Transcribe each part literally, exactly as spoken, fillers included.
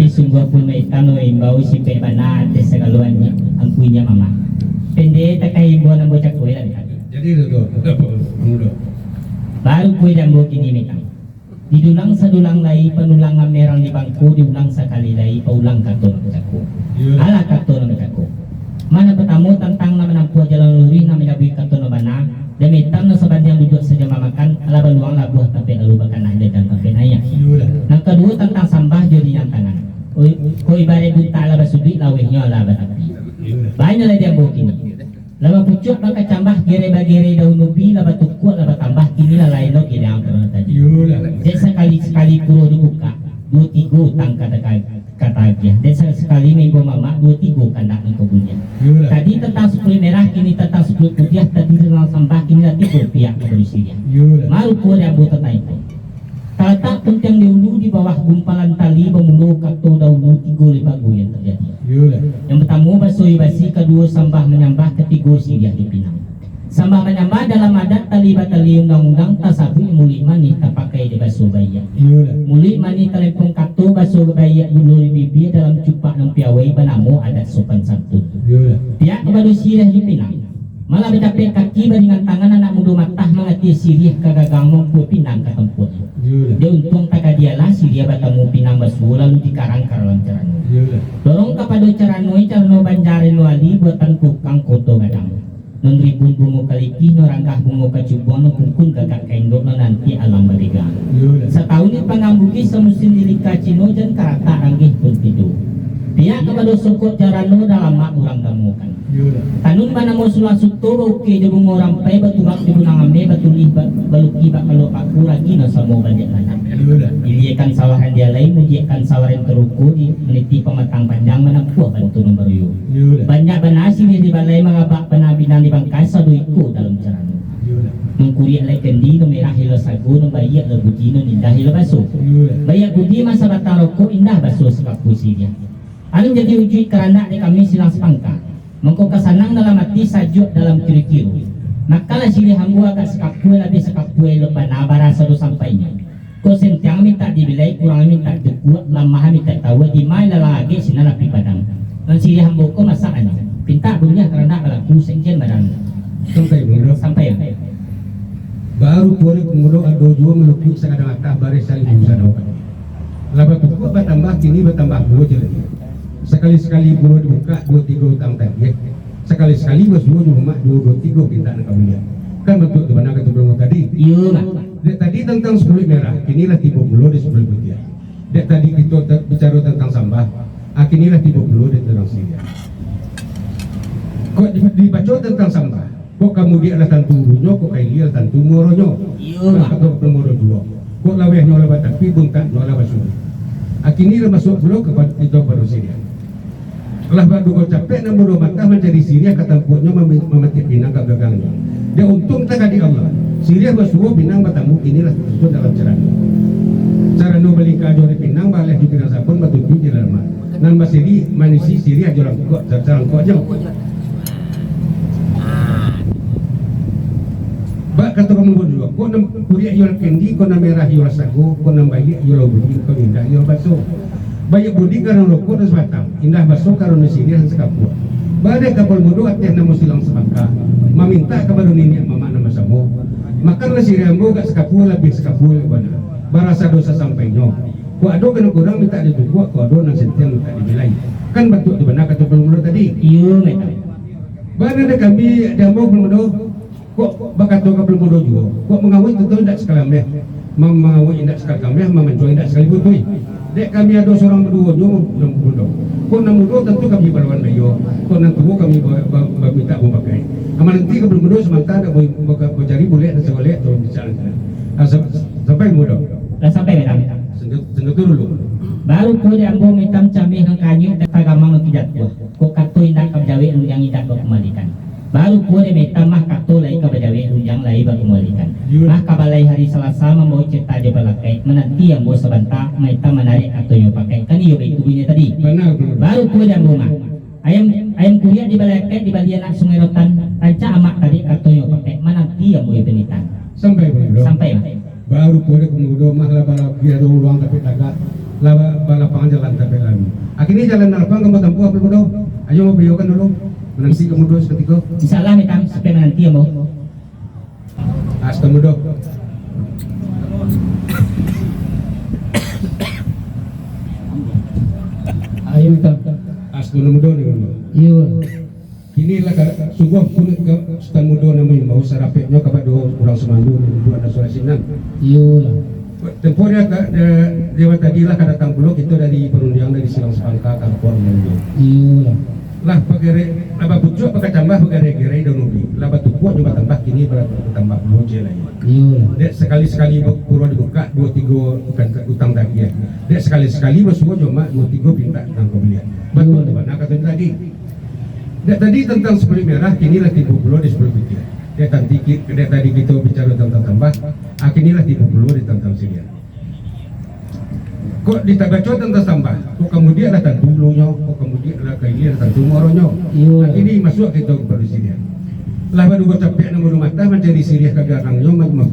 Sungguahpun maitam nan maimbau, sipek bana ateh sagalo angku inyiak mamak. Pendek takah imbau nan bocah kuai lah. Jadi tu, tu, apa, pemuda? Baru kuai diambo kini maitam. Didulang sadulang lai, panulangan merang di bangko, diulang sakali lai, paulang kato nan bacako. Iyolah. Alah kato nan bacako. Mano patamo tantang nan manampuah jalan luruih, nan manyabuik kato nan bana, dan maitam nan sabandiang duduak sajo mamakan, alah baluang labuah tampek lalu bakana jajan tampek naiak. Iyolah. Nan kaduo tantang sambah jo ringan tangan. Oi, ko ibaraik buntak lah basuduik, lawehnyo lah batapi. Iyolah. Banyak lah diambo kini. Lah bapucuak bakacambah, gerai bagerai daun ubi, lah batukuak lah batambah, kini lah lain lo giliang pernah tadi. Iyolah. Dek sakali-sakali puro dibukak, duo tigo utang ka taka-, ka tagiah. Dek sa-, sakali maimbau mamak, duo tigo kandak nan ka buliah. Iyolah. Tadi tantang sapuluah merah, kini tantang sapuluah putiah, tadi tantang sambah, kini lah tigo pihak ka baru siriah. Iyolah. Marupo diambo tantang itu. Talatak puntiang di ulu, di bawah gumpalan tali, bamulo kato dahulu, tigo lipago yang terjadi. Iyolah. Yang pertamo, baso basi, kaduo, sambah manyambah, katigo, siriah dipinang. Sambah manyambah dalam adat tali batali undang-undang, tasabuik muluik manih, tapakai di baso baiak. Iyolah. Muluik manih talempong kato, baso baiak gulo di bibia, dalam cupak nan piawai, banamo adat sopan santun. Iyolah. Pihak kapado siriah dipinang. Malah bacapek kaki, baringan tangan, anak mudo matah, mangatia siriah ka gagang, mampua pinang ka tampuaknyo. Iyolah. Dek untuang tagadi alah, siriah batamu pinang basuo, lalu dikarang ka dalam carano. Iyolah. Dorong kapado carano, carano Banjarnegara, buatan tukang Koto Gadang. Nan ribun bungo kalipih, nan ranggah bungo kacubuang, nan kungkun gagak ka indok, nan nanti alam babega. Iyolah. Satahun dipanggang Bugih, samusim dilika Cino, jan karatak ranggeh pun tido. Pihak kapado sokok carano, dalamak urang damokan. Iyolah. Tanun banamo sulah suto, baukia jo bungo rampai, baturap di bunang ameh, batulih ba-, balukih bak kalok paku, ragi nan samo baliak lanak. Iyolah. Iliakan sawaran di alai, mudiakan sawaran taruko, di maniti pamatang panjang, manampuah bantu nan baruyo. Iyolah. Banyak bana siriah di balai, marabak bana pinang di bangkai, sado iko dalam carano. Iyolah. Mangkuriak lai kendi, nan merah ilo sago, nan baiak lo budi, nan indah ilo baso. Iyolah. Baiak budi masa batang rokok, indah baso sakapua siriah. Alun jadi ujuik karandak dek kami silang sapangka. Mangko ka sanang dalam ati, sajuak dalam kiro-kiro. Makalah siriah ambo agak sakapua, labiah sakapua elok bana, baraso do sampainyo. Kok sentiang mintak dibilai, kurang mintak tukuak, lamah mintak tawua, di ma ilalang agek, sinan api padang. Nan siriah ambo ko masak anyo. Pintak buliah karandak balaku, sekian badan. Sampai, Bang, Bro. Sampai, ya. Baru korek pemudo ado juo malukik sagadang atah, bareh saribu sadau. Lah batukuak batambah, kini batambah pulo jo lai. Sakali-sakali pulo dibukak, duo tigo utang tagiah. Sakali-sakali basuo jo mamak, duo duo tigo pintak nan ka buliah. Kan bantuak tu bana kato Bang tadi? Iyo, Mak. Dek tadi tantang sapuluah merah, kini lah tibo pulo di sapuluah putiah. Dek tadi kito ta-, bicaro tantang sambah, ah, kini lah tibo pulo di tantang siriah. Kok di-, dibaco tantang sambah, kok ka mudiak lah tantu ulunyo, kok ka ilia lah tantu muaronyo. Iyo, Mak. Bak kato Bang Mudo juo. Kok lawehnyo lah batapi, buntaknyo lah basuo. Ah, kini lah masuak pulo ka pad-, kito pado siriah. Lah baduo capek nan mudo matah mancari siriah ka tampuaknyo, mami-, mamatiak pinang ka gagangnyo. Dek untuang tagadi Allah, siriah basuo pinang batamu, kini lah tasusun dalam carano. Carano balingka jo ari pinang, baaleh jo pinang sabun, batuju jo lamak. Nan basiri manisi siriah jo langkok, sa-, salangkoknyo. Bak kato Bang Mudo juo, kok nan kuriak iyolah kendi, kok nan merah iyolah sago, kok nan baiak iyolah budi, kok nan indah iyolah baso. Baiak budi karano rokok nan sabatang, indah baso karano siriah nan sakapua. Baa dek Bang Mudo ateh namo silang sapangka, mamintak kabado niniak mamak nan basamo. Makanlah siriah ambo agak sakapua, labiah sakapua bana, barasa dosa sampainyo. Kok ado nan kurang mintak ditukuak, kok ado nan sentiang mintak dibilai. Kan bantuak tu bana kato Bang Mudo tadi? Iyo, Mak. Bana dek kami, dek ambo Bang Mudo. Kok bakato ka Bang Mudo juo, kok mangawik tantu indak sakali ameh, ma-, mangawik indak sakali ameh, mamancua indak sakali butuih. Dek kami ado surang baduo nyo, Bang Mudo. Kok nan mudo tantu kami balawan baiyo, kok nan tuo kami ba-, ba-, bamintak mampakai. Aman nanti ka Bang Mudo samanta nak ba-, ba-, bacari bulek nan sagolek atau bicara. Ah, sam-, sampai Mudo. Lah sampai, Mak. Sangka-, sangka tu dulu. Baru ko dek ambo maitam cameh nan kanyuik, tagamang nan kijatuah. Kok kato indak ka bajawek, rundiang indak bakumbalikan. Baru pulo dek maitam mah, kato lai ka bajawek, rundiang lai bakumbalikan. Iyo. Mah ka balai hari Salasa mambawa carito jo balakaik, mananti ambo sabanta, maitam manarek katonyo pakai. Kan iyo baitu bunyinyo tadi? Bana, bana. Baru pulo dek ambo mah. Ayam, ayam kuriak di balai akaik, dibali anak Sungai Rotan, rancak amak tarik katonyo pakai, mananti ambo iyo panitan. Sampai, Bang Mudo. Sampai, Bang. Baru pulo dek Bang Mudo mah, lah balabiah ado uluang tapi tagak. Lah ba-, balapang jalan tampek lalu. Kini jalan nan lapang ka ambo tampuah, Pak Mudo. Ayo, ambo baliakan dulu. Mananti Pak Mudo sakutiko. Insyaallah, Maitam, sampai mananti ambo. Astaga, Mudo. Ayo, Maitam. Astaga, Mudo ni, Mudo. Iyo. Kini lah ka, sungguah pulo ka Sutan Mudo nan maimbau sarapeknyo kapado urang sumando di Bubuak nan sudah sinan. Iyolah. Tempo dia ka, dia, dia tadi lah ka datang pulo kito dari parundiang dari Silang Sapangka ka Kampung Mudo. Iyolah. Lah bagere-, lah bapucuak bakacambah bagere-gere daun ubi. Lah batukuak jo batambah kini batambah pulo je lai. Iyolah. Dek sakali-sakali ba-, puro dibukak duo tigo utang, utang tagiah. Dek sakali-sakali basuo jo mak duo tigo pintak nan pambalian. Batua tu bana kato tadi. Dek tadi tantang sapuluah merah, kini lah tibo pulo di sapuluah putiah. Dek tadi ki-, dek tadi kito bicaro tantang tambah, ah, kini lah tibo pulo di tantang siriah. Kok ditabaco tantang tambah, kok kamudiak lah tantu ulunyo, kok kamudiak lah kailia lah tantu muaronyo. Iyo. Ah, kini masuak kito ka siriah. Lah baduo capek nan baduo matah mancari siriah ka garangnyo, ma-, ma-,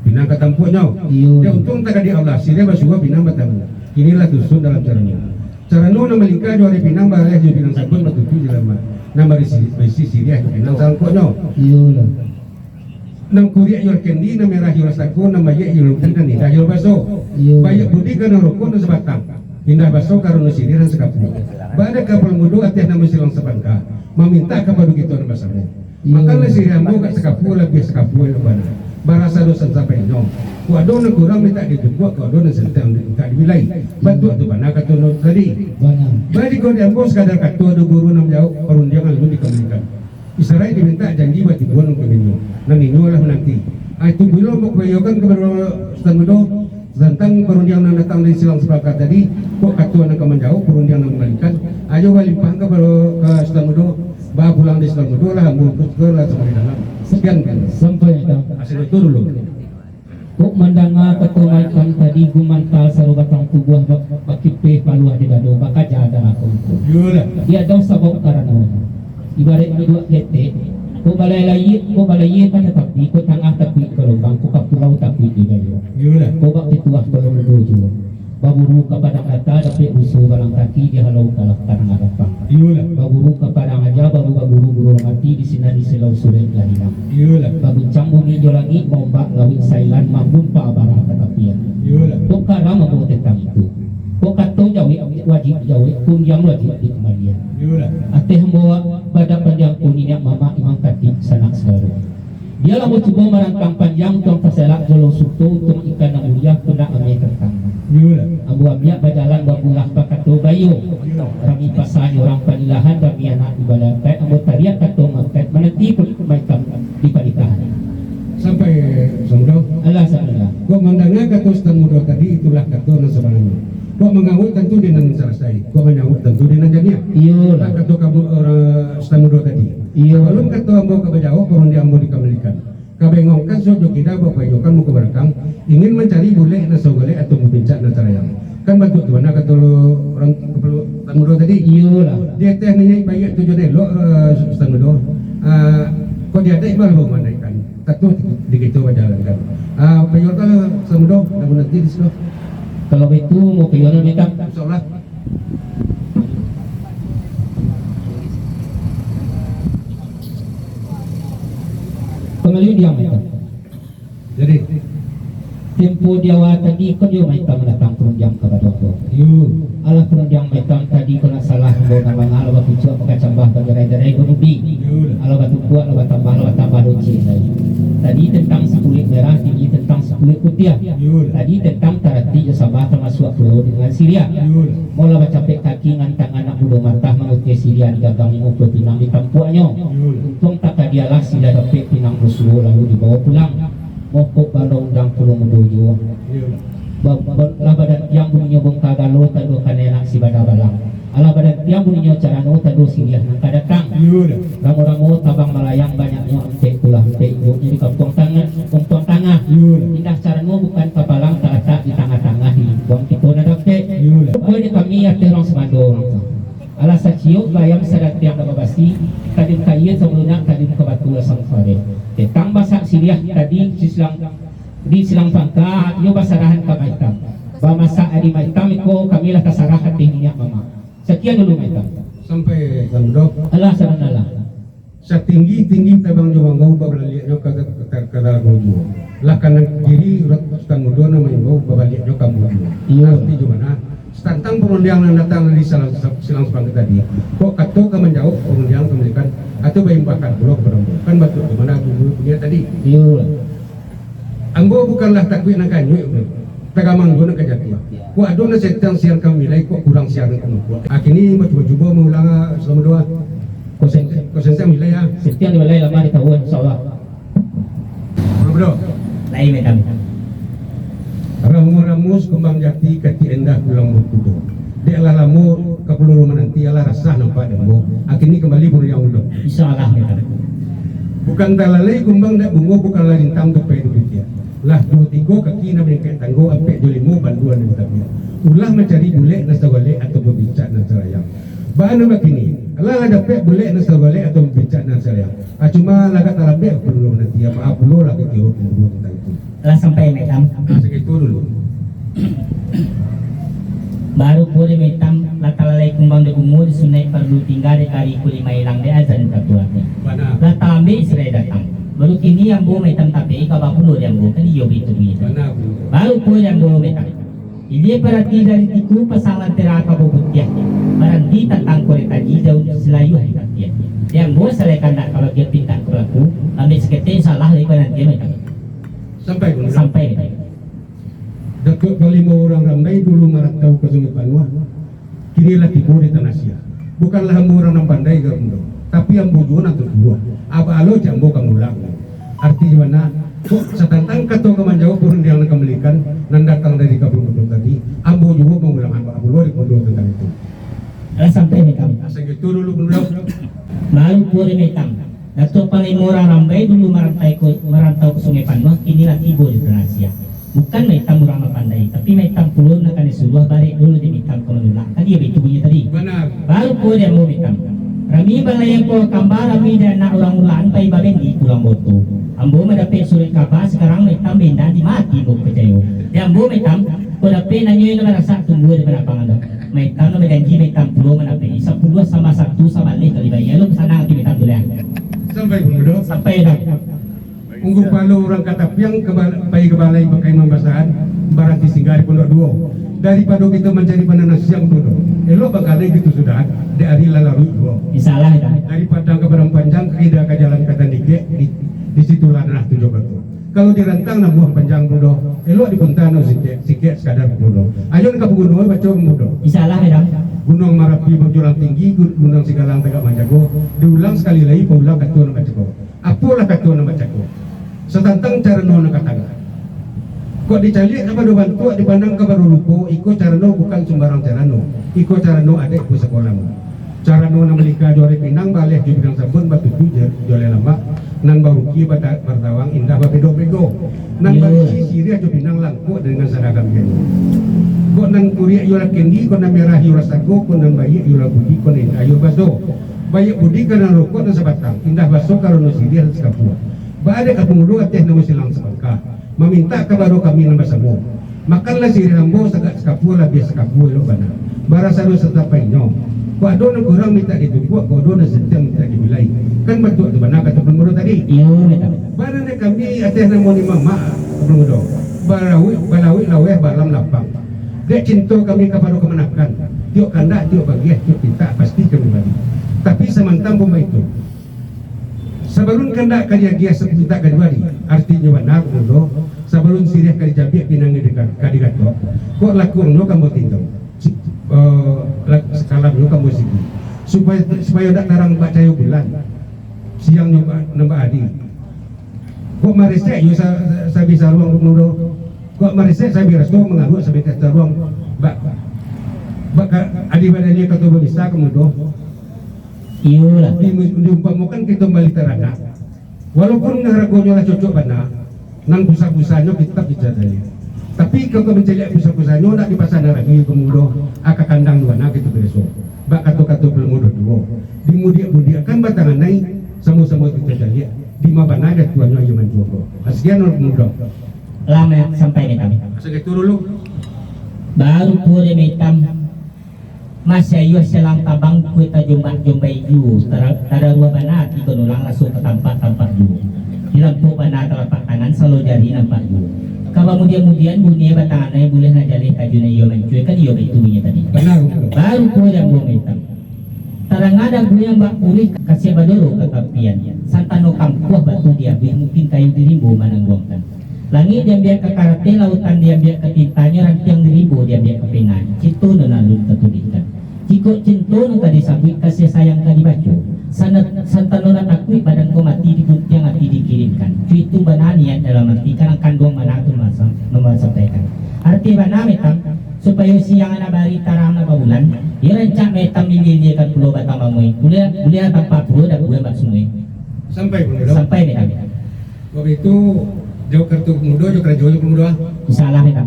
pinang ka tampuaknyo. Iyo. Dek untuang takadek Allah, siriah basuo pinang batamu. Inilah dusun dalam carano. Carano nan malingka jo ari pinang, bareh jo pinang sabun, batutu jo lamak. Nan barisi, barisi siriah jo pinang sangkoknyo. Iyolah. Nan kuriak jo kendi, nan merah jo lasako, nan baiak jo luti, nan indah jo baso. Iyo. Baiak budi ka nan rokok nan sabatang. Indah baso karano siriah nan sakapua. Bada ka Pak Mudo ateh namo Silang Sapangka. Mamintak kapado kito nan basamo. Makanlah siriah ambo ka sakapua, labiah sakapua nan bana. Barasa doh sansapai inyo. Kok ado nan kurang mintak ditukuak, kok ado nan santang mintak dibilai. Batuak tu bana kato nan tadi. Bana. Bari kok di ambo sakadar kato, ado guru nan manjawab, parundiangan alun dikambalikan. Isaraik dimintak janji batibuan nan kaminyo. Nan inyo lah mananti. Ah, itu bilo ambo kabayokan kapado Sutan Mudo. Tantang parundiang nan datang dari Silang Sapangka tadi, kok kato nan ka manjawab, parundiang nan mambalikan, ayo balimpahkan kapado, ka Sutan Mudo, baa pulang di Sutan Mudo lah, ambo pun lah sampai dalam. Sakian kan. Sampai dah. Asin itu dulu. Kok mandanga kato Maitam tadi, gumantal saro batang tubuah, ba-, bakipeh paluah di dado, bakaja darah kungku. Iyolah. Di adau sabab karano. Ibaraik biduak ketek, kok balayia, kok balayia ka tatapi, kok tangah takuik ka lubang, kok ka pulau takuik di gayo. Iyolah. Kok bak pituah Pulau Mudo juo. Baburu ka padang data, dapek buso balang kaki, dihalau ka lah padang adapang. Iyolah. Baburu ka padang aja, baru baburu guru mati, di sinan di silau surek lah hilang. Iyolah. Babincang bumi jo langik, maombak lauik sailan, mangumpa bara ka tapian. Iyolah. Kok karam ambo tantang itu. Kok kato jawek wajib jawek, pundiang wajib dikambalian. Iyolah. Ateh ambo badak panjang ko niniak mamak imam katik sanak sagalo. Bialah ambo cubo marantang panjang, untuang taselak jolong suto, untuang ikan nan buliah, pundak ameh tantang. Iyolah. Ambo ambiak bajalan babulah bakato baiyo. Kami pasanyo urang panilahan, kami anak ibadah kaik, ambo tariak kato makaik, mananti Maitam di panikahan. Sampai Sutan Mudo. Alah, Sutan Mudo. Kok mandanga kato Sutan Mudo tadi, itulah kato nan sabananyo. Kok mangawik tantu di nan salasai, kok manyawik tantu di nan janiah. Iyolah. Lah kato kamu, urang Sutan Mudo tadi. Iyo. Sabalun kato ambo ka bajawab, parundiang ambo dikambalikan. Ka bengongkan suok jo kida, bapayokan muko balakang, ingin mancari bulek nan sagolek atau bapincak nan sarayang. Kan batuak tu bana kato urang kapalo Sutan Mudo tadi. Iyolah. Di ateh niniak baiak tu jo nan elok, eh, Sutan Mudo. Ah, kok di adaik malah bamanaikan. Tantu di kito bajalankan. Ah, payokan Sutan Mudo, nan mananti di siko. Kalau baitu, mau payokan mintak. Insyaallah. Pangaliun diang Maitam. Jadi, tempo di awa tadi, kan iyo Maitam datang parundiang kapado ambo. Iyo. Alah parundiang Maitam tadi, kok ndak salah ambo nan manga, alah bapucuak bakacambah bagerai-gerai banubi. Iyo lah. Alah batukuak, alah batambah, alah batambah lucik lai. Tadi tantang sapuluah merah, kini tantang sapuluah putiah. Iyo lah. Tadi tantang taratik jo sabah, tamasuak pulo dengan siriah. Iyo lah. Maulah bacapek kaki ngan tangan nak budo matah, manguteh siriah di gagang limo puluah pinang di tampuaknyo. Iyo. Untuang takadialah siriah dapek pinang basuo lalu dibawo pulang. Mokok balo undang pulo mudo juo. Iyo. Ba-, ba-, lah badantiang buninyo bongka galo, tando kanai anak si bada balang. Alah badantiang buninyo carano, tando siriah nan ka datang. Iyo. Ramo-ramo tabang malayang, banyaknyo ampek pulah ampek, iduiknyo di kampuang tangah, kampuang tangah. Iyo. Indak carano bukan kapalang, talatak di tangah-tangah, di kampuang kito nan dapek. Iyo. Pokoknyo kami ateh urang sumando urang tu. Alah saciok bayam sadantiang nan babasi, tadim ka aia sabalunak, tadim ka batu asam kareh. Tantang masak siriah tadi di silang, di silang pangka, iyo basarahan ka Maitam. Bamasak ari maitam iko kami lah tasarah ateh niniak mamak. Sakian dulu maitam. Sampai Samudro. Alah, sabananlah. Satinggi-tinggi tabang jo bangau, babalaliaknyo ka, ka, ka, ka dalam juo. Lah kanan kiri, urang Sutan Mudo nan maimbau, babaliaknyo ka ambo juo. Iyo. Arti jo mano? Satantang parundiang nan datang dari silang, silang sapangka tadi, kok kato ka manjawab, parundiang ka mambalikan, atau baimbahkan pulo kapado ambo. Kan baitu jo mano bunyi tadi? Iyo. Ambo bukanlah takuik nan ka anyuik, tagamang juo nan ka jatuah. Kok ado nan setiang siang ka mamilai, kok kurang siang nan ka mambuek. Kini bacubo-cubo maulang, ah, Sutan Mudo. Kok sen-, kok sentiang mamilai, ah. Sentiang dibalai lamah ditahuan, insyaallah. Sutan Mudo. Lai, maitam. Ramu-ramu sakumbang jati, katik endah pulang bakudo. Dek lah lamo kapululu mananti, alah rasah nampak dek ambo. Kini kambali parundiang Mudo. Insyaallah, maitam. Bukan talalai kumbang dek bungo, bukanlah lintang tupai di putiak. Lah duo tigo kaki nan maningkek tanggo, ampek jo limo panduan nan di tapiak. Ulah mancari bulek nan sagolek atau bicak nan salayang. Baa nan bakini, alah lah dapek bulek nan sagolek atau bicak nan salayang. Ah, cuma lah agak talambek pulo nanti, maaf pulo lah kiro-kiro tantang itu. Lah sampai, maitam. Sagitu dulu. Baru pulo dek maitam, lah talalai kumbang dek bungo, disunaik parlu tingga, dek kari kulimah ilang, dek azan katuakan. Bana. Lah talambek sudah datang. Baru kini ambo maitam tapi, kaba pulo dek ambo, kan iyo baitu bunyi. Bana, Bu. Baru pulo dek ambo maitam. Ilia parati dari tiku, pasang lantera ka babutiah. Baranti tantang korek aji, daun silayuah di tapiak. Dek ambo salai kandak ka bagian pintak ka balaku, ambiak saketek salah dari panantian maitam. Sampai, Guru. Sampai, maitam. Datuak Panglimo Urang Rambai dulu marantau ka Sungai Panuah, kini lah tibo di Tanah Siah. Bukanlah ambo urang nan pandai, Guru, tapi ambo juo nan tatuo. Aba alo cak ambo ka mulak. Arti di mano? Kok satantang kato ka manjawab, parundiang nan ka mambalikan, nan datang dari Kabupaten tadi, ambo juo mangulang aba pulo di Kudo tantang itu. Lah sampai, maitam. Sagitu dulu, Guru. Baru pulo dek maitam. Datuak Panglimo Urang Rambai dulu marantai ko-, marantau ka Sungai Panuah, kini lah tibo di Tanah Siah. Bukan maitam urang nan pandai, tapi maitam pulo nan kanai suruah, barek dulu dek maitam ka manulak. Kan iyo baitu bunyi tadi? Bana. Baru pulo dek ambo maitam. Rami balayia poa kamba, rami dek anak urang ulakan, pai babendi pulang boto. Ambo mandapek surek kaba, sakarang maitam benda di mati ambo picayo. Dek ambo maitam, kok dapek nan nyo nan marasak tumbuah di padang lapangan tu. Maitam nan bajanji, maitam pulo mandapek. Sapuluah sambah satu, sabaleh kali baiak. Lo sanang ati maitam tu lah. Sampai pun, Mudo. Sampai dah. Unggu palo urang ka tapiang, ka ba-, pai ka balai pakai mambasahan, baranti singgah di Pondok Duo. Daripado kito mancari pananam siang tu, elok bagalai kito sudah, dek ari lah laruik juo. Insyaallah, dah. Dari Padang ka Padang Panjang, ka Ida ka jalan ka Tandikek, di, di situlah tanah tujuah batu. Kalau dirantang namuah panjang tu doh, elok dipunta nak sikek, sikek sakadar tu doh. Ayo ka pagunuan, baco ka Mudo. Insyaallah, dah. Gunuang Marapi manjulang tinggi, gu-, Gunuang Sigalang tagak manjago, diulang sakali lai, paulang kato nan bacako. Apolah kato nan bacako? Satantang carano nan ka tangah. Kok dicaliak kapado bantuak, dipandang kapado rupo, iko carano bukan sumbarang carano. Iko carano adaik pusako lamo. Carano nan malingka jo alai pinang, baleh jo pinang sabun, batutu jo, jo alai lamak, nan barukia bata-, batawang indah babego-bego, nan barisi siriah jo pinang langkok dengan sadagam piano. Kok nan kuriak iyo lah kendi, kok nan merah iyo lah sago, kok nan baiak iyo lah budi, kok nan indah iyo baso. Baiak budi karano rokok nan sabatang, indah baso karano siriah nan sakapua. Baa dek ka pangulu ateh namo silang sapangka, mamintak kabaro kami nan basamo. Makanlah siriah ambo sagak sakapua, labiah sakapua elok bana. Barasano santapainyo. Kok ado nan kurang mintak ditumpuak, kok ado nan setiang mintak dibilai. Kan batuak tu bana kato pangulu tadi. Iyo, betul. Bana dek kami ateh namo ni mamak, pangulu. Balauik, balauik laweh balam lapang. Dek cinto kami kapado kamanakan, tiok kandak, tiok bagiah, tiok pintak, pasti kami bari. Tapi samantang pun baitu, sabalun kandak ka diagiah, sapintak ka dibari, artinyo bana, Kudo, sabalun siriah ka dicabiak, pinang ka diga-, ka digatok, kok lakuangnyo ka ambo tinjau, si-, eh, lak-, sakalamnyo ka ambo sigi, supayo, supayo ndak tarang bak cayo bulan, siangnyo ba-, nan baadi. Kok maresek iyo sa-, sa-, sabi saruang, Kudo. Kok maresek sabi raso, mangaruak sabi teh saruang. Bak, bak ka, adi badan iyo kato babisa, Kudo. Iyolah. Di, diumpamakan kito mambali taranak. Walaupun haragonyo lah cocok bana, nan busa-busanyo tetap dicari. Tapi, kalau mancaliak busa-busanyo, ndak dipasang lagi, Kudo. Aka kandang tu bana kito bariso. Bak kato-kato pangulu duo. Dimudiak-mudiakkan batangan nai, samo-samo kito caliak. Di ma bana jatuahnyo aia mancua ko. Sakian, Kudo. Lah, sampai di kami. Sagitu dulu. Baru tuo dek maitam, masiayuah silang tabang, kue tajombak-jombai juo, tara-, tararuah bana ati konolang, raso ka tampak-tampak juo. Dilampok bana talapak tangan, salo jari nampak juo. Ka bamudian-mudian, bunyi batangan ai, buliah nak jaleh tajun iyo mancua, kan iyo baitu bunyi tadi. Bana, bana. Baru tuo dek ambo maitam. Tarangah dagu yang bak purih, kasiah badoro ka kapian. Santano kampuah batu diabuih, mungkin kayu di rimbo manangguangkan. Langik diambiak ka karateh, lautan diambiak ka tintanyo, rantiang di rimbo diambiak ka pena. Cinto nan alun tatulihkan. Jikok cinto nan ka disabuik, kasiah sayang ka dibaco. Sana-, santano nan takuik, badan ko mati diguntiang, ati dikirimkan. Cuitu bana niat dalam ati, kanang kanduang bana tu nan masampaikan. Arti bana maitam, supayo siang nan bari, tarang nan babulan, iyo rancak maitam, ilia-iliakan pulo batang bamui. Buliah, buliah tampa pulo dabuah bak sungai. Sampai pulo, Dok? Sampai maitam. Waktu itu, jauah kartu pemuda, jauah karajo, jauah pemuda. Insyaallah maitam.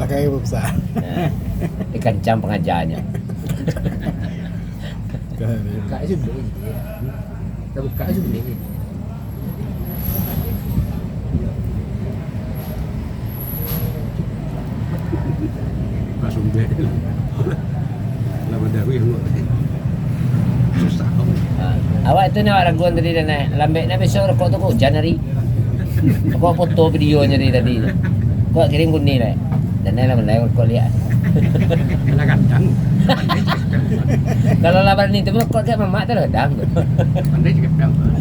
Lah kaya besar. Ikan cam pengajarnya. Buka je dulu. Kita buka je dulu. Langsung bek. Lah badaruih. Susah kamu. Ha. Awak tu nak raguan tadi, dan naik lambek nak besok rokok tu kok hujan hari. Kok foto videonyo dari tadi tu. Kok kirim kuning lah. Dan naik lah, rokok lihat. Lah gantang. Kalau lah barani tu, kok kayak mamak tu lah gantang. Pandai cakap gantang.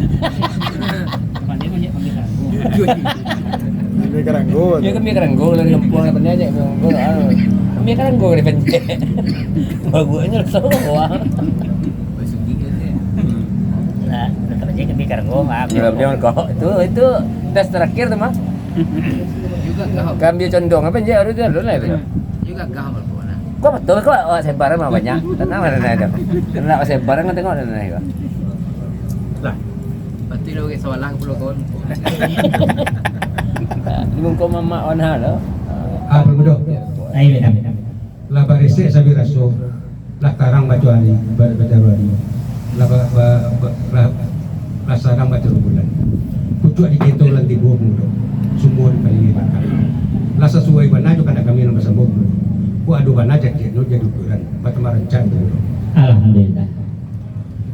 Pandai banyak panggil aku. Kambia karanggo. Yo, kambia karanggo lah di kampuang, lah pandai aja kambia karanggo. Ah. Kambia karanggo lah pandai. Baguaknyo lah sawah. Nah, tetap aja kambia karanggo. Ah, yo, kambia karanggo. Itu, itu tes terakhir tu mah. Juga gagah. Kambia condong apo je, harus tu lah itu. Juga gagah. Kok betul kok awak sebaran mah banyak. Tenang lah, tenang tu. Tenang, awak sebaran kan tengok, tenang tu. Lah. Pasti lah orang sawalah pulo kon. Di muko mamak wan ha lo. Ah, belum dah. Ai, minam, minam. Lah baresek sabi raso, lah tarang baco ari, ba-, baco ari. Lah ba-, ba-, ba-, lah, lah sadang baco bulan. Pucuak di kito lah tibo mudo, sumua di paliang batang. Lah sasuai bana jo kandak kami nan basamo mudo. Kok ado bana caceknyo jadi ukuran, batambah rancak mudo. Alhamdulillah.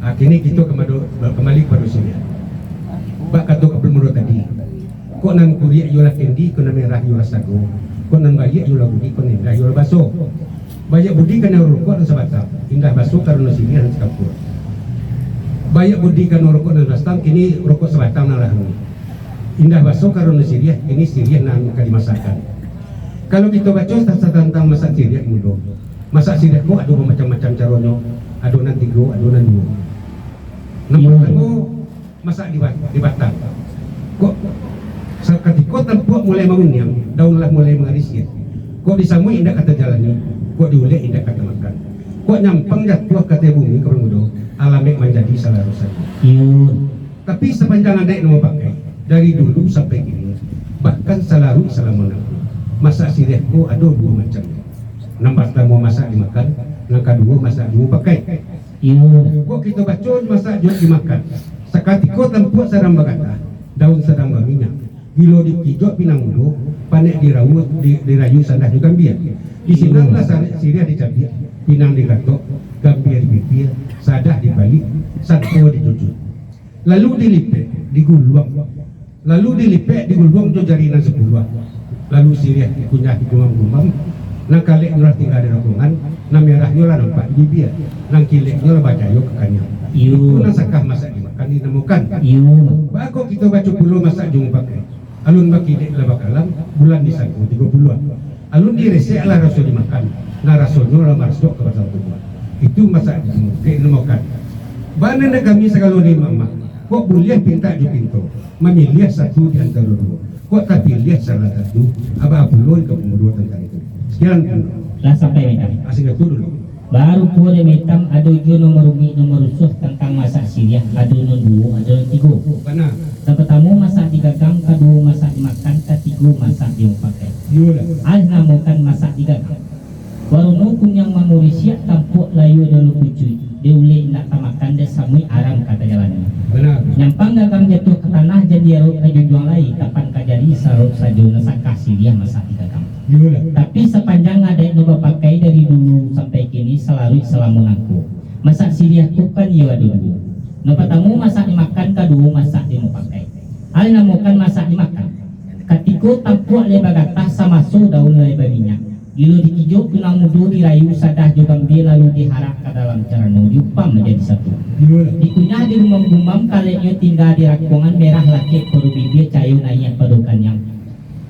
Ah, kini kito kamado-, kambali kapado siriah. Bak kato ka pemudo tadi, kok nan kuriak iyolah kendi, kok nan merah iyolah sago, kok nan baiak iyolah budi, kok nan indah iyolah baso. Baiak budi karano rokok nan sabatang, indah baso karano siriah nan sakampuang. Baiak budi karano rokok nan sabatang, kini rokok sabatang nan lah. Indah baso karano siriah, kini siriah nan ka dimasakkan. Kalau kito baco sa-, satantang masak siriah mudo, masak siriah ko ado bamacam-macam caronyo, ado nan tigo, ado nan duo. Nan Iyo. partamo, masak di ba-, di batang. Kok sakatiko tampuak mulai manguniang, daun lah mulai mangarisiah. Kok disamuik indak ka tajalani, kok diulek indak ka tamakan. Kok nyampang jatuah ka ateh bumi ka pamudo, alamek manjadi salarusan. Iyo. Tapi sapanjang adaik nan mapakai, dari dulu sampai kini, bahkan salaruik salamo nan, masak siriah ko ado duo macam. Nan partamo masak dimakan, nan kaduo masak dipakai. Iyo. Kok kito baco masak jo dimakan. Sakatiko tampuak sadang bagatah, daun sadang baminyak. Bilo dikijok pinang mudo, panek dirawu, di-, dirayu sandah jo gambia. Di sinan lah sarek siriah dicabiak, pinang digatok, gambia dipipia, sandah dipaliak, santo dicucuak. Lalu dilipek, diguluang. Lalu dilipek, diguluang jo jari nan sapuluah. Lalu siriah dikunyah digumam-gumam. Nan kalek nyo lah tingga di rokongan, nan merahnyo lah nampak di bibia, nan kileknyo lah bacayo ka kaniang. Iyo. Itu nan sakah masak dimakan dinamokan. Iyo. Baa kok kito baco pulo masak jo mupakai. Alun bakilek lah bakalam, bulan disangko tigo puluah. Alun diresek lah raso dimakan, nan rasonyo lah marasok ka batang tubuah. Itu masak di muko dinamokan. Bana nan kami sagalo ni mamak, kok buliah pintak jo pinto, mamiliah satu di antaro duo. Kok tapiliah salah satu, aba pulo ka pamudo tantang itu. Sekian. Lah sampai, Minang. Asing itu dulu. Baru pulo dek Maitam, ado juo nan marumiak, nan marusuah tantang masak siriah, ado nan duo, ado nan tigo. Bana. Nan partamo masak digagang, kaduo masak dimakan, katigo masak dimupakai. Iyolah. Alih namokan masak digagang. Warono kuniang mamurisiak, tampuak layua dalam pucuik, diulek indak tamakan, disamuik aram ka tajalani. Bana. Nyampang gagang jatuah ka tanah, jan diarok ka junjuang lai, tapan ka jari sarok sajo, nan sakah siriah masak di gagang. Iyolah. Tapi sapanjang adaik nan bapakai dari dulu sampai kini, salaruik salamo nangko. Masak siriah tu kan iyo ado duo. Nan patamo masak dimakan, kaduo masak dimupakai. Alun namokan masak dimakan. Katiko tampuak lai bagatah, samaso daun lai baminyak. Bilo dikijok tunang mudo, dirayu sadah jo gambia, lalu diharak ka dalam carano, diupam manjadi satu. Iyolah. Dikunyah digumam-gumam, kaleknyo tingga di rakuangan, merah lakek pado bibia, cayo naiak pado kaniang.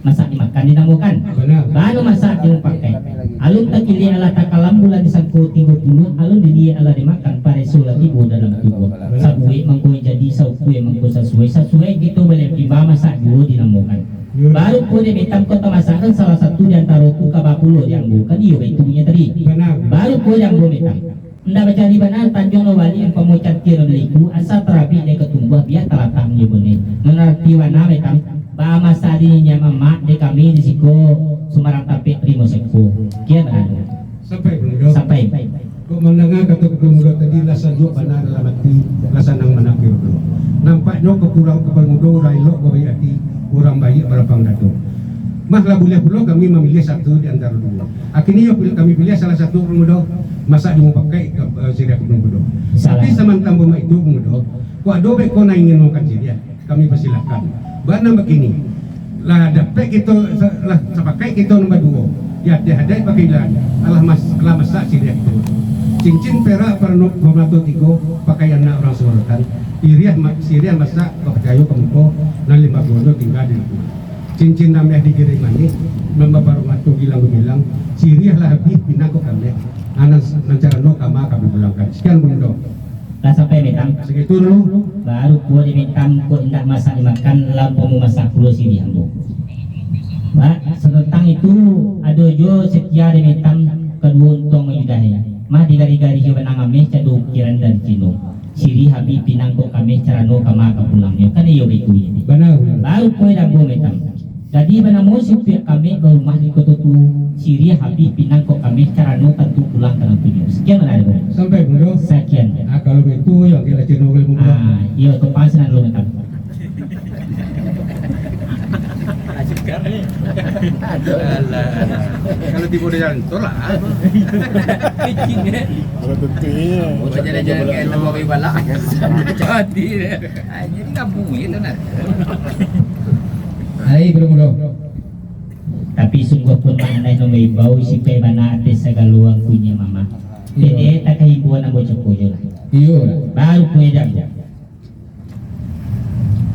Masak dimakan dinamokan. Bana. Baru masak dimupakai. Alun takilek alah takalam, bulan disangko tigo puluah, alun diliek alah dimakan, pareso lah tibo dalam tubuah. Sabuek mangko jadi, saukua mangko sasuai, sasuai kito baliak pimba, masak juo dinamokan. Baru pulo dek Metam ko tamasakan salah satu di antaro tu, kaba pulo di ambo, kan iyo baitu bunyi tadi. Bana. Baru pulo di ambo Metam. Indak bacari bana, tanjuang lo baliak, umpamo cantia lo baliku, asa tarabik dek katumbuah, bia talatak manjadi buneh. Nan arati bana Metam, baa masak di niniak mamak, dek kami di siko Sumarang Tapek Rimo Seko. Kian bana. Sampai, Bro. Sampai. Kok mandanga kato Kepala Mudo tadi, lah sajuak bana dalam ati, lah sanang bana kiro-kiro. Nampaknyo kakurang Kepala Mudo urang elok babaiak ati, urang baiak balapang dado. Mah lah buliah pulo kami mamiliah satu di antaro duo. Akhirnyo pil-, kami piliah salah satu Kepala Mudo, masak dimupakai ka, eh, siriah Kepala Mudo. Salah. Tapi samantang baitu Kepala Mudo, kok ado beko nan ingin makan siriah, kami persilakan. Bana bakini, lah dapek kito, sa-, lah sapakaik kito nan baduo, di ateh adaik pakaian, alah mas-, lah masak siriah kito. Cincin perak parno-, parmato tigo, pakaian anak urang sorotan, siriah ma-, siriah masak bapacayo ka muko, nan limo puluah tingga di rumah. Cincin ameh digiriang manih, nan baparmato gilang-gamilang, siriah lah abih pinang kok kameh, nan, nan carano kama kami pulangkan. Sekian, Bunda. Lah sampai Metam? Sagitu dulu. Baru pulo di Metam, kok indak masak dimakan, lah umpamo masak pulo siriah ambo. Ba, satantang itu, ado juo setia di Metam, kaduo untuang manyudahi. Mah digari-gari jo banang ameh, cando ukiran dari Cino. Siriah abih pinang kok kameh, carano kama ka pulangnyo. Kan iyo baitu nyo. Bana. Baru pulo di ambo Metam. Jadi banamo si Upiak Kamek barumah di koto tu, siriah abih pinang kok kameh, carano tantu pulang ka nan punyo. Sakian bana dek ambo. Sampai, Bro. Sakian. Ah, kalau baitu, yo, kira cino kali, Bro. Ah, iyo, tu pas nan lu datang. Alah. Kalau tibo di jalan tol lah. Kalau tentu, iyo. Oh, jalan-jalan ke Labuan Bajo balak. Jadi. Ah, jadi kampung itu nah. Hai, Bro, Bro. Tapi sungguah pun mak anai nan maimbau, sipai bana ateh sagalo angku nyo mamak. Iyo. Pendek tak ka hibuan ambo cako jo lah. Iyo lah. Baru pulo di ambo.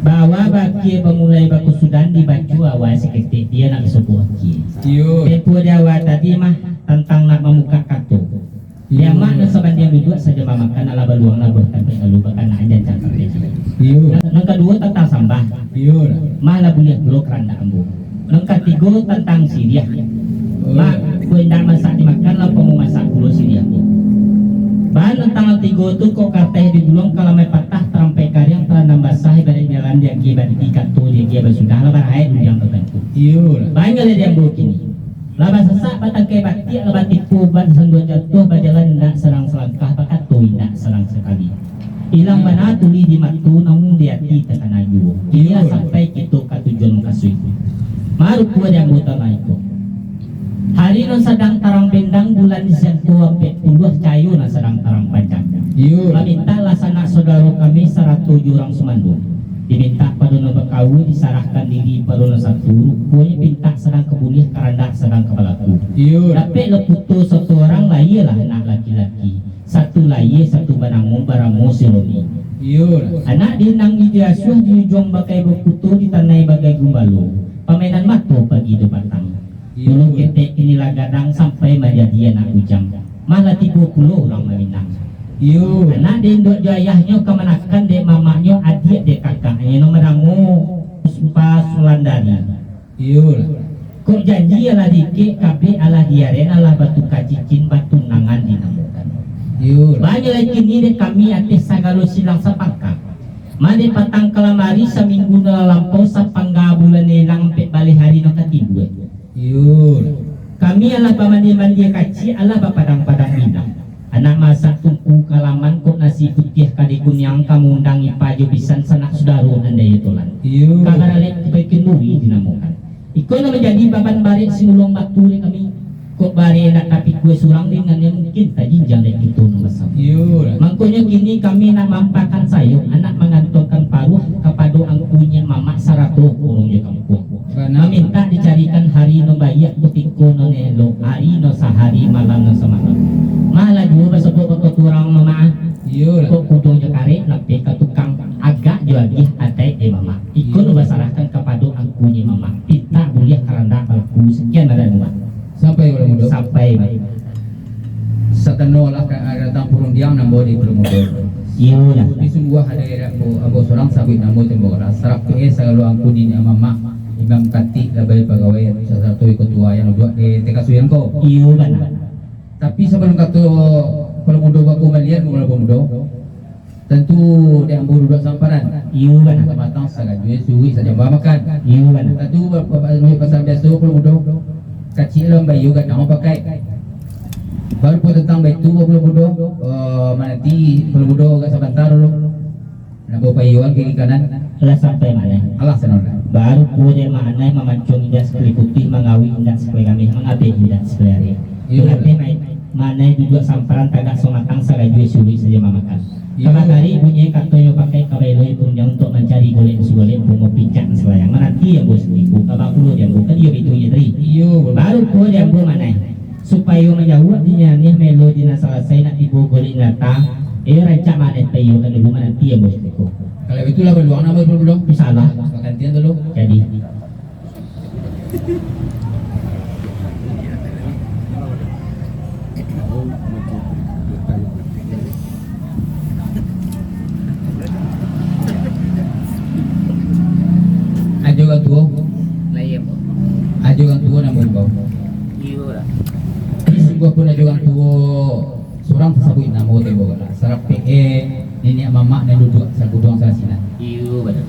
Bahwa bakia bamulai bakusudan, dibaco awal saketek, bia nak basobok akia. Iyo. Tempo di awal tadi mah tantang nak mamukak kato. Iyo. Di amak nan sabandiang duduak sajo mamakan, alah baluang lah buah tampek lalu bakanaan jancang tampek. Iyo. Nan, nan kaduo tantang sambah. Iyo lah. Mah lah buliah pulo karandak ambo. Nan katigo tantang siriah. Oh. Mah, kok indak masak dimakan, lah umpamo masak pulo siriah ko. Bahan tantang nan tigo tu, kok karateh diguluang, kalamai patah, tarampek kariang, tarandam basah, ibarat jalan diagiah bati, kato diagiah basudah, lah baraek duduang tabantu. Iyo lah. Banyak lah di ambo kini. Lah basasak batangkai batiak, lah batipu ubat sanduak jatuah, bajalan indak sarang salangkah, bakato indak sarang sakali. Ilang bana tuli di mato, namun di ati takana juo. Kini lah sampai kito ka tujuan mukasuik. Mari pulo di ambo tantang iko. Hari nan sadang tarang bendang, bulan di siang ko ampek puluah, cahayo nan sadang tarang panjang. Iyo. Mamintaklah sanak saudaro kami sarato jo urang sumando. Dimintak pado nan bakaua, disarahkan diri pado nan satu, ruponyo pintak sadang ka buliah, karandak sadang ka balaku. Iyo. Dapek lah puto sato urang, lahialah anak laki-laki. Satu lahia, satu banamo, banamo si Roni. Iyo. Anak di nan diasuah di ujuang bagai bakuto, ditanai bagai gumbalo. Pamainan mato pagi jo patang. Iyo. Dulu ketek, kini lah gadang, sampai manjadi anak bujang. Mah lah tibo pulo urang maminang. Iyo. Anak di induak jo ayahnyo kamanakan dek mamaknyo, adiak dek kakaknyo, nan banamo Puspa Sulandari. Iyo lah. Kok janji alah diikek, kabek alah diaren, alah batuka cicin, batunangan dinamokan. Iyo lah. Banyak lai kini dek kami ateh sagalo silang sapangka. Mah dek patang kalamari, saminggu nan lah lampau, sapangga bulan ilang, ampek baleh hari nan ka timbua. Iyo. Kami alah bamandia-mandia kaciak, alah bapadang-padang minang. Nak masak tungku kalaman, kok nasi putiah kadai kuniang, ka maundang ipa jo bisan, sanak sudaro nan di Ayie Tolan. Iyo. Ka baralek baikan duri dinamokan. Iko nan manjadi baban barek simuluang batu dek kami. Kok barek indak tapikua surang, dengannyo mungkin tajinjang dek kito nan basamo. Iyo lah. Mangkonyo kini kami nak maampakan sayok, anak mangantuangkan paruah kapado angku nyiak mamak sarato urang jo kampuang. Bana. Mamintak dicarikan hari nan baiak, kutiko nan elok, ari nan sahari, malam nan samalam. Malah juo basabok bako tu urang mamak. Iyo lah. Kok kudo jo karek lapeh ka tukang, agak jo agiah adaik dek mamak. Iko nan basarahkan kapado angku nyiak mamak. Pintak buliah karandak balaku, sakian dari ambo. Sampai, Palo Mudo. Sampai, Mak. Satano lah ka, ka datang parundiang nan ambo di Palo Mudo. Iyo lah. Tapi sungguah ado ambo, ambo surang sabuik namo tu ambo lah. Sarapek sagalo angku niniak mamak, imam katik, labai pagawai, sarato iko tua nan duduak di tingkek suyan ko. Iyo, bana. Tapi sabalum kato Palo Mudo bakumalian, Palo Mudo. Tantu dek ambo duduak samparan. Iyo, bana. Sabatang sagajua suruik sajamba makan. Iyo, bana. Tantu ba-, ba-, ba-, pasal biaso Palo Mudo. Kaciak lah ambo iyo gadang pakai. Baru pun tantang baitu Palo Mudo, eh, mananti Palo Mudo agak sabanta dulu. Nak bawa payuan kiri kanan. Lah sampai mano? Alah, sanang lah. Baru pulo dek mano mamancuang indak sakulih putuih, mangawik indak sakulih kamih, mangabek indak sakulih arek. Iyo. Latih mai. Mano duduak samparan tagak samatang, sagajua suruik sajamba makan. Iyo. Kabakari bunyi katonyo pakai kabailo punyo untuak mancari golek sagolek bungo picak salayang. Mananti ambo sakutiko, kaba pulo di ambo, kan iyo bitunyo tadi. Iyo, baru. Baru pulo di ambo manai. Supayo manjawab di nyanih melo di nan salasai nak tibo golek nyata. Iyo rancak manai paiyokan dulu, mananti ambo sakutiko. Kalau itulah baluang namo dulu. Insyaallah. Bagantian dulu. Jadi. Ajo urang tuo. Lai, ambo. Ajo urang tuo namo imbau. Iyo lah. Sungguahpun ajo urang tuo. Surang tasabuik namo tu, Bo, lah. Sarapek, eh, niniak mamak nan duduak saguduang salah sinan. Iyo, bana.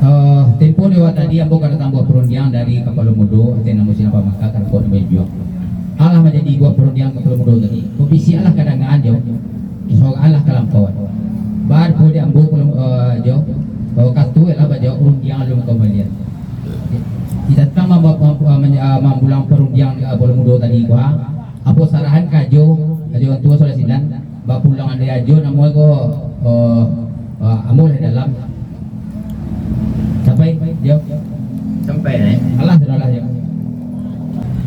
Eh, tempo lewat tadi, ambo ka datang buah parundiang dari Kapalo Mudo, ateh namo sinan pamangka, ka Rampok nan Banjuang. Alah manjadi buah parundiang Kapalo Mudo tadi. Babisiak lah kadangaan jo, sorak lah kalampauan. Baru dek ambo, eh, jo, eh, kato lah bajo rundiang alun kamalian. Di datang mam-, mam-, mam-, mambulang parundiang di Kapalo Mudo tadi, bah, Apo sarahan ka ajo, ajo urang tuo salah sinan, bapulang andai ajo namo ko, eh, eh, ambo lah dalam. Sampai, Jo? Sampai, Neh. Alah, sudah lah, Jo.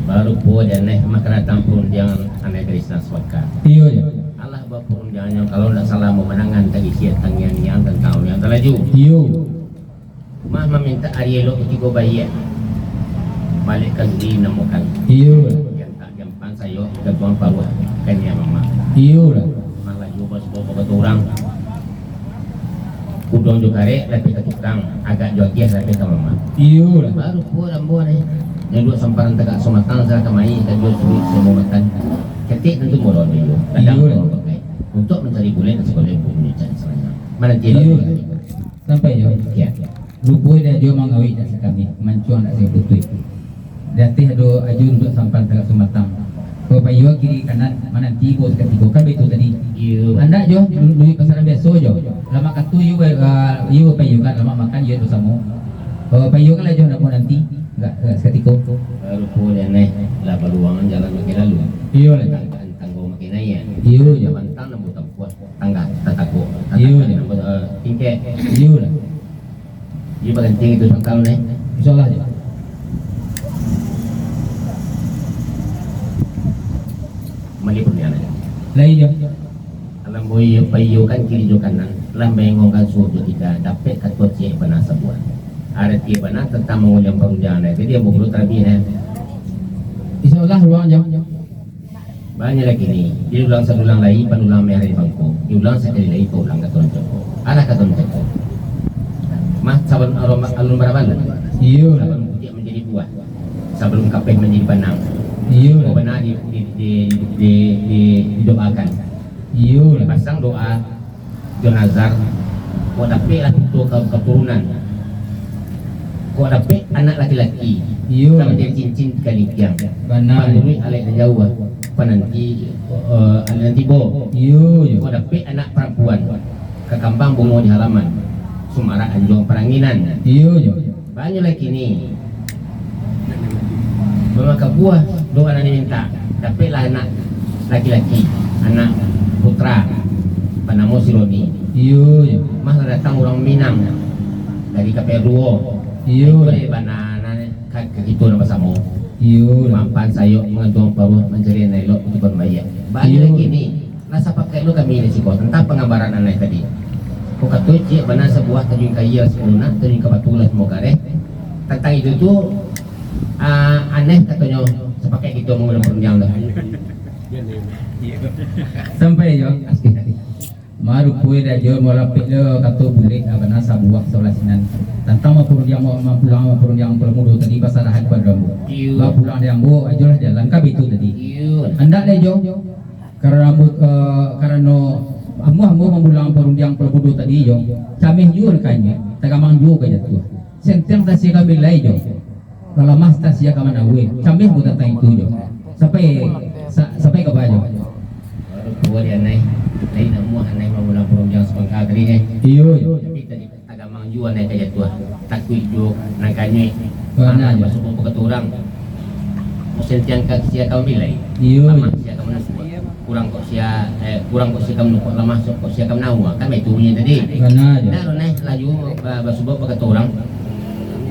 Baru pulo, Neh, mah ka datang parundiang anai dari sinan sabaka. Iyo, Jo. Alah, baparundiangnyo, kalau ndak salah, mamanangan tadi sia tangiang-ngiang tantang urang talaju. Iyo. Mah mamintak ari elok kutiko baiak, baliak ka duri namokan. Iyo. Diantak jampan sayo, gantuang paruah, ka niniak mamak. Iyo lah. Mah laju bos bawa ka urang. Kudo jo karek, lapeh ka tukang, agak jo agiah, lapeh ka mamak. Iyo lah. Baru pulo ambo ni. Nan duduak samparan tagak samatang, salah kamai, ka juo suruik samo makan. Ketek tantu murah jo. Iyo lah. Untuak mancari gulai nan sagolek bunyi cari salayang. Mananti lah. Iyo lah. Sampai, Jo. Iyo. Rupo indak juo mangawik indak sakamih, mancuang indak saputuih. Di ateh ado ajo duduak samparan tagak samatang. Kalau paiyo kiri kanan, mananti ibo sakutiko, kan baitu tadi. Iyo. Andak, Jo, du-, duduak pasaran biaso, Jo. Lamak kato iyo, eh, iyo paiyokan, lamak makan iyo basamo. Eh, paiyokan lah, Jo, ndak mananti, agak, agak sakutiko. Rupo dek Neh, lah baluangan jalan makin lalu. Iyo lah. Tanggo makin naiak. Iyo, Jo. Mantang namo tampuah. Tangga, tatagok. Iyo, Jo. Tingkek. Iyo lah. Iyo, baganti itu sangkal, Neh. Insyaallah, Jo. Mali pun, Neh. Lai, Jo. Alam boyo, paiyokan kiri jo kanan, lambai ngongkan suo jo kita, dapek kato ciek bana sabuah. Arati bana tantang manguliang parundiangan, Neh. Jadi, ambo perlu tarabiah, Neh. Insyaallah, ruang, Jo. Banyak lagi ni, diulang sadulang lai, panulang merah di bangko, diulang sakali lai, paulang kato nan cako. Alah kato nan cako. Mah saban arom-, alun barabalu. Iyo. Saban putiak manjadi buah. Sabalum kapeh manjadi banang. Iyo. Kok bana di, di, di, di, di, didoakan. Iyo. Dipasang doa. Jo nazar, kok dapeklah kito ka-, katurunan, kok dapek anak laki-laki, iyo, ka manjadi cincin di kalingkiang. Bana. Panuruik alek nan jauah, pananti, eh, alek nan tibo. Iyo, iyo. Kok dapek anak parampuan, ka kambang bungo di halaman, sumarak anjuang paranginan. Iyo, iyo. Banyak lagi ni. Mama kabuah doa nan diminta, dapeklah anak laki-laki, anak putra, banamo si Roni. Iyo, iyo. Mah lah datang urang Minang dari Kaperuo. Iyo. Itu dek bana nan ka, ka kito nan basamo. Iyo. Mampan sayok mangantuang paruah mancari nan elok untuak pambayia. Banyak, iyo, lagi ni. Lah sapakaik lo kami di siko tantang pangabaran Anai tadi. Ko kato ciek bana sabuah tajuang ka iyo lah salunak, tajuang ka batu lah samuah kareh. Tantang itu tu, ah, Anai katonyo sapakaik kito mangulun parundiang tu. Sampai jo. Marupoi dah jo, malapik lo kato bulek, ah, bana sabuah sabalah sinan. Tantang maparundiang, mampulang maparundiang Pulau Mudo tadi basarahan kapado ambo. Iyo. Bapulang di ambo, ajolah jalan ka bitu tadi. Iyo. Andak deh jo. Karano ambo, eh, karano ambo, ambo mambulang parundiang Pulau Mudo tadi jo, cameh juo nan ka anyuik, tagamang juo ka jatuah. Senteng tasia ka ambilai jo, lalamah tasia ka manaweh. Cameh ambo tantang itu jo. Sampai, sa-, sampai ka baa jo? Baru tuo di Anai, lain namuah Anai mambulang parundiang sapangka tadi, eh. Iyo, iyo. Tapi tadi Tagamang juo Anai ka jatuah, takuik juo nan ka anyuik. Bana. Anak basuo bakato urang. Musim tiang ka sia ka mamilai. Iyo. Lamah sia ka manukuak. Kurang kok sia, eh, kurang kok sia ka manukuak, lamah kok sia ka manaua. Kan baitu bunyi tadi. Bana, jo. Indak, Anai, laju ba-, basuo bakato urang.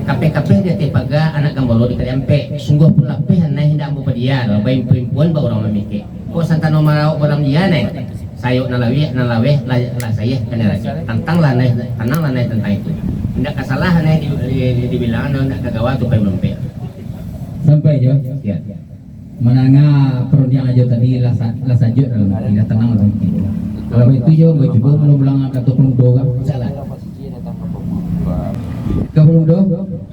Kapeh-kapeh di ateh paga anak gambalo di kali ampek. Sungguah pun lapeh Anai indak ambo padia, baimpuan-impuan ba urang mamikek. Kok santano marawok balam dia, Nai? Sayok nan laweh, nan laweh, lah, lah sayeh ka narajo. Tantang lah, Nai, tanang lah, Nai, tantang itu. Indak ka salah, Nai, di, di, di, dibilang, indak ka gawa tu pai marompek. Sampai jo. Ya. Mandanga parundiang ajo tadi lah sa-, lah sajuak dalam ati, lah tanang dalam ati. Kalau baitu jo, ambo cubo ulang-ulang kato Pulau Mudo ka. Salah. Ka Pulau Mudo?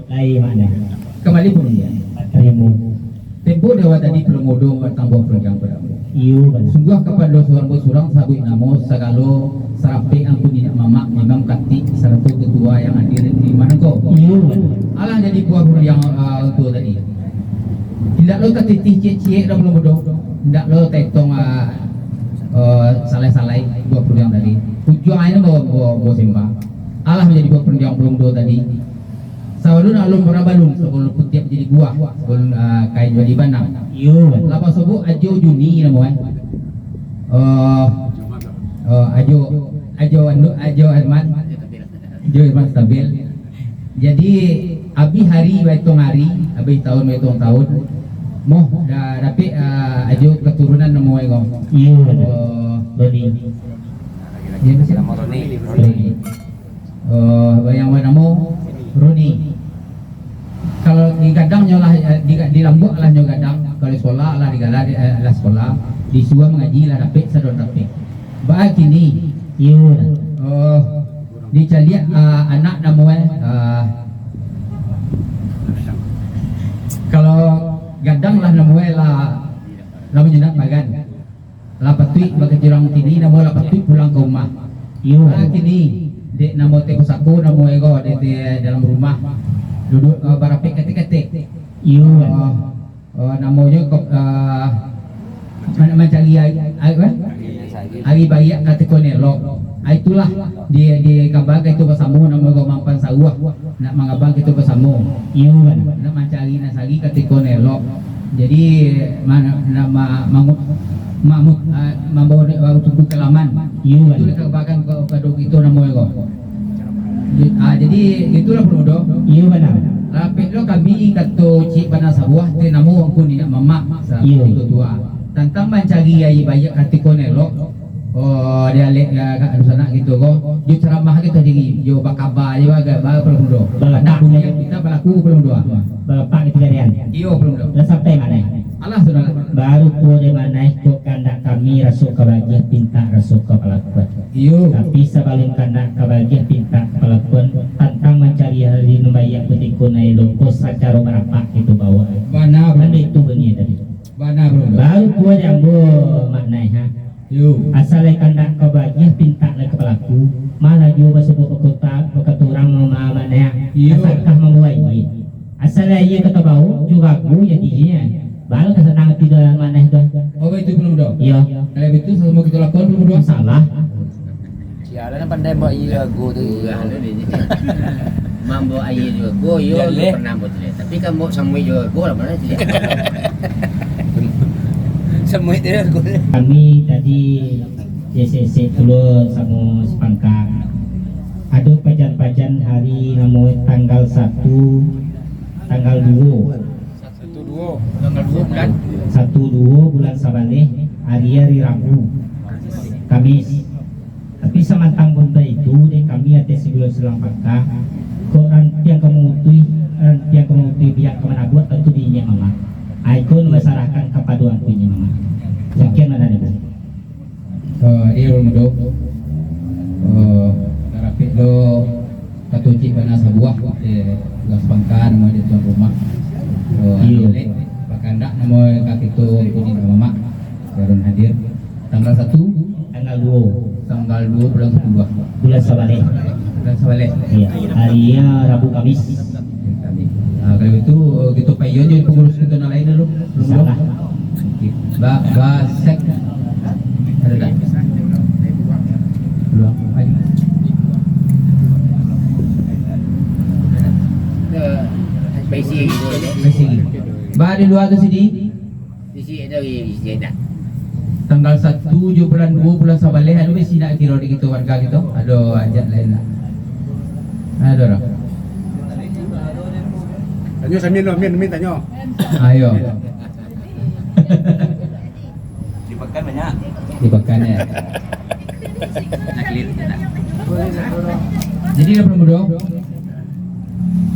Lai, Mak Nai. Kambali parundiang. Tarimo. Tempo di awal tadi Pulau Mudo batambuah parundiang pado ambo. Iyo, bana. Sungguah kapado surang basurang sabuik namo sagalo sarapek angku niniak mamak, imam katik, sarato ketua yang hadir di manangko. Iyo, bana. Alah jadi buah parundiang, ah, untuak tadi. Indak lo tatitih ciek-ciek doh Pulau Mudo. Indak lo taetong, ah, ah, salai-salai buah parundiang tadi. Ujuangnyo bawa, bawa, bawa sembah. Alah manjadi buah parundiang Pulau Mudo tadi. Sabalun alun bara balun, sabalun putiak jadi buah, sabalun, ah, kain jadi banang. Iyo. Lah basobok Ajo Juni namo, eh. Eh, eh, Ajo, Ajo anu, Ajo Herman. Ajo Herman Stabil. Jadi, abih hari baituang hari, abih taun baituang taun. Moh, da-, dapek, ah, Ajo katurunan namo, eh, ko. Iyo. Eh, Roni. Iyo, Roni. Roni. Eh, yang banamo Roni. Kalau di gadang nyo lah, eh, di, di lambuak lah nyo gadang. Kalau di sekolah lah di gala, di, eh, lah sekolah. Di suah mangaji lah dapek, sadon dapek. Baa kini? Iyo. Eh, dicaliak, eh, anak namo, eh, eh, kalau gadang lah namo, eh, lah, lah manyandak bagan. Lah patuik bakacurang kini, namo lah patuik pulang ka umah. Iyo. Lah kini, dek namo teh pusako, namo ego dek teh dalam rumah. Duduak, eh, barapek katek-katek. Iyo. Eh, eh, namonyo ko-, eh, man-, mancari ari, ari, eh? Ari baiak katiko nan elok. Ah, itulah di, di gambar ka itu basamo namo ego mampan sauah. Nak mangabang kito basamo. Iyo, kan. Nak mancari nan sari katiko nan elok. Jadi, ma-, nak ma-, mangu-, mamu-, ah, mambawa dek, ah, tubuh ka laman. Iyo, kan. Itu lah kabakan ka-, kado kito namo ko. Di-, ah, jadi, itulah Pulau Mudo. Iyo, bana. Rapek lo kami kato ciek bana sabuah, teh namo angku niniak mamak, sa-, iyo, kito tua. Tantang mancari ari baiak katiko nan elok, Oh, di alek, ya, ka dunsanak kito ko, jo caramah kito diri, jo bakaba, jo baga-, ba-, Pulau Mudo. Balatak. Nak bunyi kita balaku Pulau Mudo. Balapak kito jarian. Iyo, Pulau Mudo. Lah sampai Mak Nai? Alah, sudah lah. Baru tuo dek Mak Nai, kok kandak kami raso ka bagiah pintak raso ka palakuan. Iyo. Tapi sabalun kandak ka bagiah pintak ka palakuan, tantang mancari ari nan baiak kutiko nan elok ko sacaro barapak kito bawa. Bana, Pulau Mudo. Kan itu bunyi tadi. Bana, Pulau Mudo. Baru tuo dek ambo Mak Nai, ha. Yo. Asa lai kandak ka bagiah pintak lai ka palaku, malah juo basuo bakota-, bakato urang ma-, ma-, Mak Nai, ha. Yo. Asa kah mambawa iye. Asal aia ka tabao, jo rago jadinyo. Baru ka sanang ati dalam maneh tu. Oh, baitu, Pulo Mudo? Iyo. Kalau baitu, samo kito lakukan, Pulo Mudo. Insyaallah. Sialan pandai bawa aia rago tu. Urang tu ni. Mambawa aia jo rago, iyo, iyo pernah buat tu. Tapi kan bawa samuik jo rago lah, mana tu? Samuik tu rago. Kami tadi esek-esek pulo samo sapangka. Ado pajan-pajan hari namo tanggal satu, tanggal duo. Satu duo. Tanggal duo bulan. Satu duo bulan Sabaleh, ari-ari Rabu, Kamis. Tapi samantang pun baitu, dek kami ateh sagalo silang pangka, kok rantiang ka mamutuih, rantiang ka mamutuih biak ka manabuak, tantu di inyiak mamak. Ah, iko basarahkan kapado angku inyiak mamak. Sakian lah dari ambo. Eh, iyo, Mudo. Eh, karapik lo katucik bana sabuah, eh, tugas pangka namo di tuan rumah. Eh, iyo. Lek, bakandak namo ka kito angku inyiak mamak, Harun hadir. Tanggal satu? Tanggal duo. Tanggal duo bulan sapuluah. Bulan Sabaleh. Bulan Sabaleh. Iyo, arinyo Rabu Kamis. Kamis. Ah, kalau itu, eh, kito paiyoan jo pangurus kito nan lain dulu. Insyaallah. Oke. Ba, ba, sek. Ado tak? Peluang. Ayo. Paisi. Paisi. Ba, di lua tu sidi. Isi ado, isi ado. Tanggal satu jo bulan duo, bulan Sabaleh, ado bisi nak kiro di kito warga kito? Ado ajak lain lah. Ado dah. Tanyo sambil lo, Min, Min tanyo. Ayo. Di Pakan banyak. Di Pakan, ya. Nak clear, ya, nak. Jadi, dah, Pulo Mudo?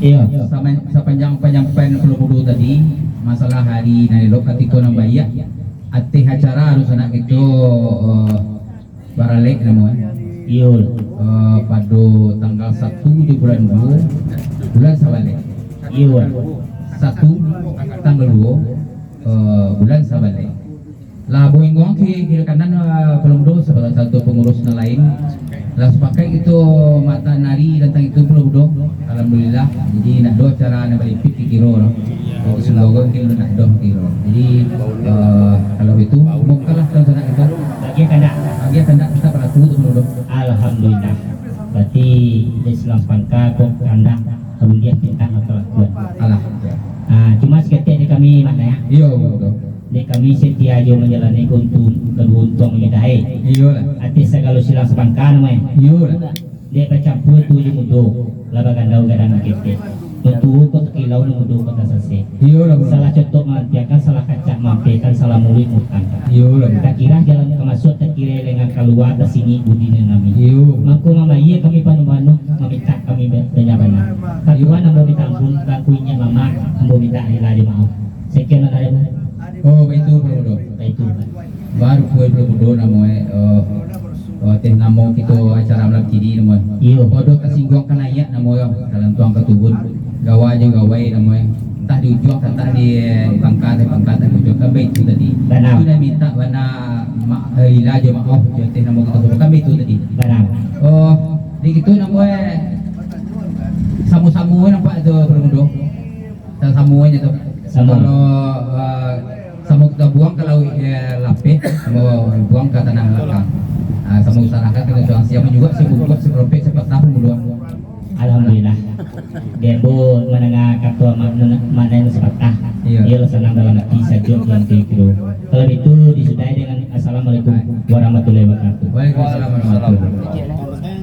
Iyo. Sama, sapanjang panyampaian Pulo Mudo tadi, masalah hari nan elok, katiko nan baiak, ateh acara harus anak kito, eh, baralek namo, eh. Iyo. Eh, pado tanggal satu di bulan duo, bulan Sabaleh. Iyo. Satu, tanggal duo, eh, bulan Sabaleh. Lah, Bung Ingong, ki-, kiri kanan, ah, Pulo Mudo, salah satu pangurus nan lain. Lah, sapakaik kito matanari tantang itu, Pulo Mudo. Alhamdulillah. Jadi, nak doa cara nan balipik kiro lah. Jadi, semoga mungkin nak doa kiro. Jadi, ah, kalau itu, bongkarlah tantang itu. Bagi kandak. Bagi kandak kita pelaku tu, Pulo Mudo. Alhamdulillah. Berarti, Islam pangka kok kandak, kemudian kita nak pelakuan. Alah. Ah, cuma saketek di kami, Mak, ya. Iyo, Pulo Mudo. Dek kami setia jo manjalani untuang, kaduo untuang lidah, eh. Iyolah. Ateh sagalo silang sapangka namo, eh. Iyolah. Dek bacampua tuo jo mudo, lah bagandau gadang baketek. Nan tuo ko takilau, nan mudo ko tasasek. Iyolah, Bro. Salah cotok malantiangkan, salah kacak maampekan, salah muluik mautangkan. Iyolah, Bro. Takirah jalan ka masuak, takirah lengan kalua, tasingik budi nan nami. Iyo. Mako mambayia kami panuah-panuah, mamintak kami ba-, banyak-banyak. Ka Tuhan ambo mintak ampun, ka angku inyiak mamak, ambo mintak rila jo maoh. Sakian lah dari ambo. Oh, baitu, Bro, Bro. Baitu. Baru kuai Pulo Mudo namo, eh, eh, eh, teh namo kito acara malam kini namo, eh. Iyo. Podo tasingguang ka naiak namo, yo, talantuang ka turun. Gawa jo gawai namo, eh. Antah di ujuang, antah di, eh, pangka, di pangka, antah di ujuang, kan baitu tadi. Bana. Itu nan mintak bana ma-, eh, rila jo maoh, jo teh namo kito sabuik, kan baitu tadi. Bana. Oh, di kito namo, eh, samo-samo nampak tu, Pulo Mudo. Samo-samo aja tu. Samo. Kalau, eh, samo kita buang ke laut, eh, lapeh, samo buang ke tanah lapang. Ah, samo usahakan dengan tuan siapa juga, siapa buat, siapa lopek, siapa tahu dulu. Alhamdulillah. Dek ambo mandanga kato ma-, ma-, mana nan sapatah. Iyo. Iyo lah sanang dalam ati, sajuak dalam ati kiro. Kalau itu disudahi dengan assalamualaikum warahmatullahi wabarakatuh. Waalaikumsalam warahmatullahi wabarakatuh.